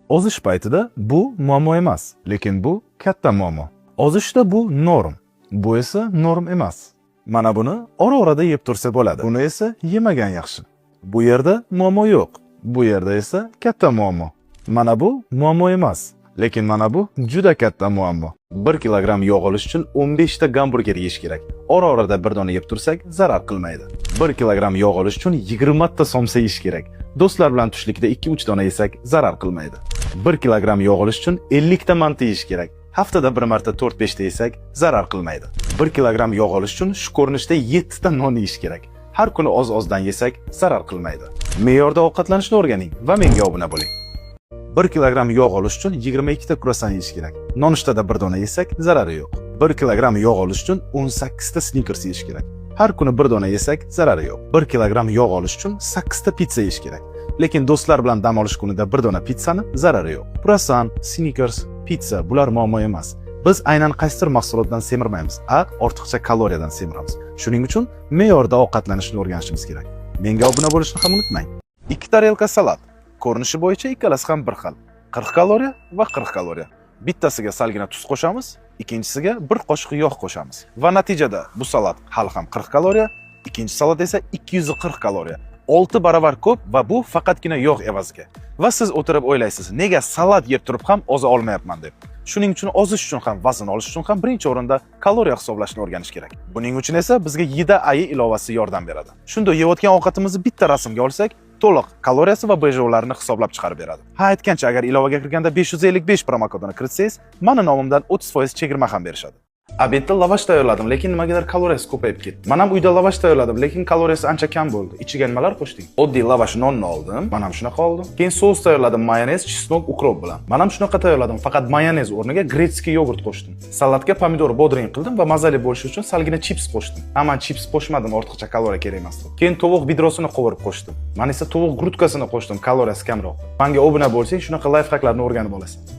Ozish paytida bu muammo emas, lekin bu katta muammo. Ozishda bu норм, bu esa норм emas. Mana buni ora-orada yeb tursa bo'ladi. Buni esa yemagan yaxshi. Bu yerda muammo yo'q. Bu yerda esa katta muammo. Mana bu muammo emas, lekin mana bu juda katta muammo. 1 kilogramm yog' olish uchun 15 ta gamburger yeyish kerak. Ora-orada bir dona yeb tursak, zarar qilmaydi. 1 kilogramm yog' olish uchun 20 ta somsa yeyish kerak. Do'stlar bilan tushlikda 2-3 dona yesak, zarar qilmaydi. 1 kilogramm yog' olish uchun 50 ta manti yeyish kerak. Haftada bir marta 4-5 ta yesak, zarar qilmaydi. 1 kilogramm yog' olish uchun shu ko'rinishda 7 ta non yeyish kerak. Har kuni oz-ozdan yesak, zarar qilmaydi. Me'yorda ovqatlanishni o'rganing va menga obuna bo'ling. 1 kilogramm yog' olish uchun 22 ta kruassan yeyish kerak. Nonushtada bir dona yesak, zarari yo'q. 1 kilogramm yog' olish uchun 18 ta Snickers yeyish kerak. Har kuni bir dona yesak, zarari yo'q. 1 kilogramm yog' olish uchun 8 ta pitsa yeyish kerak. Lekin do'stlar bilan dam olish kunida bir dona pitssani zarari yo'q. Kruassan, Snickers, pitsa bular muammo emas. Biz aynan qaysidir mahsulotdan semirmaymiz, a ortiqcha kaloriyadan semiramiz. Shuning uchun me'yorda ovqatlanishni o'rganishimiz kerak. Menga obuna bo'lishni ham unutmang. 2 tarelka salat. Ko'rinishi bo'yicha ikkalasi ham bir xil. 40 kaloriya va 40 kaloriya. Bittasiga salgina tuz qo'shamiz, ikkinchisiga bir qoshiq yog' qo'shamiz. Va natijada bu salat hali ham 40 kaloriya, ikkinchi salat esa 240 kaloriya. 6 baravar ko'p va bu faqatgina yog' evaziga. Va siz o'tirib o'ylaysiz, nega salat yeb turib ham oza olmayapman deb. Shuning uchun ozish uchun ham, vazn olish uchun ham birinchi o'rinda kaloriya hisoblashni o'rganish kerak. Buning uchun esa bizga Yida AI ilovasi yordam beradi. Shunda yeyotgan ovqatimizni bitta rasmga olsak, to'liq kaloriyasi va БЖУ larini hisoblab chiqarib beradi. Ha, aytgancha, agar ilovaga kirganda 555 promokodini kiritsangiz, mani nomimdan 30% chegirma ham berishadi. Обед da lavash tayyorladim, lekin nimagadir kaloriyasi ko'payib ketdi. Men ham uyda lavash tayyorladim, lekin kaloriyasi ancha kam bo'ldi. Ichiga nimalar qo'shding? Oddiy lavash nonni oldim, men ham shunaqa oldim. Keyin sous tayyorladim, mayonez, чеснок, укроп bilan. Men ham shunaqa tayyorladim, faqat mayonez o'rniga грецкий йогурт qo'shdim. Salatga pomidor bodring qildim va mazali bo'lishi uchun salgina chips qo'shdim. Ha, men chips qo'shmadim, ortiqcha kaloriya kerak emas deb. Keyin tovuq бедро sini qovurib qo'shdim. Men esa tovuq грудка sini qo'shdim, kaloriyasi kamroq. Menga obuna bo'lsang, shunaqa лайфхак larni o'rganib olasan.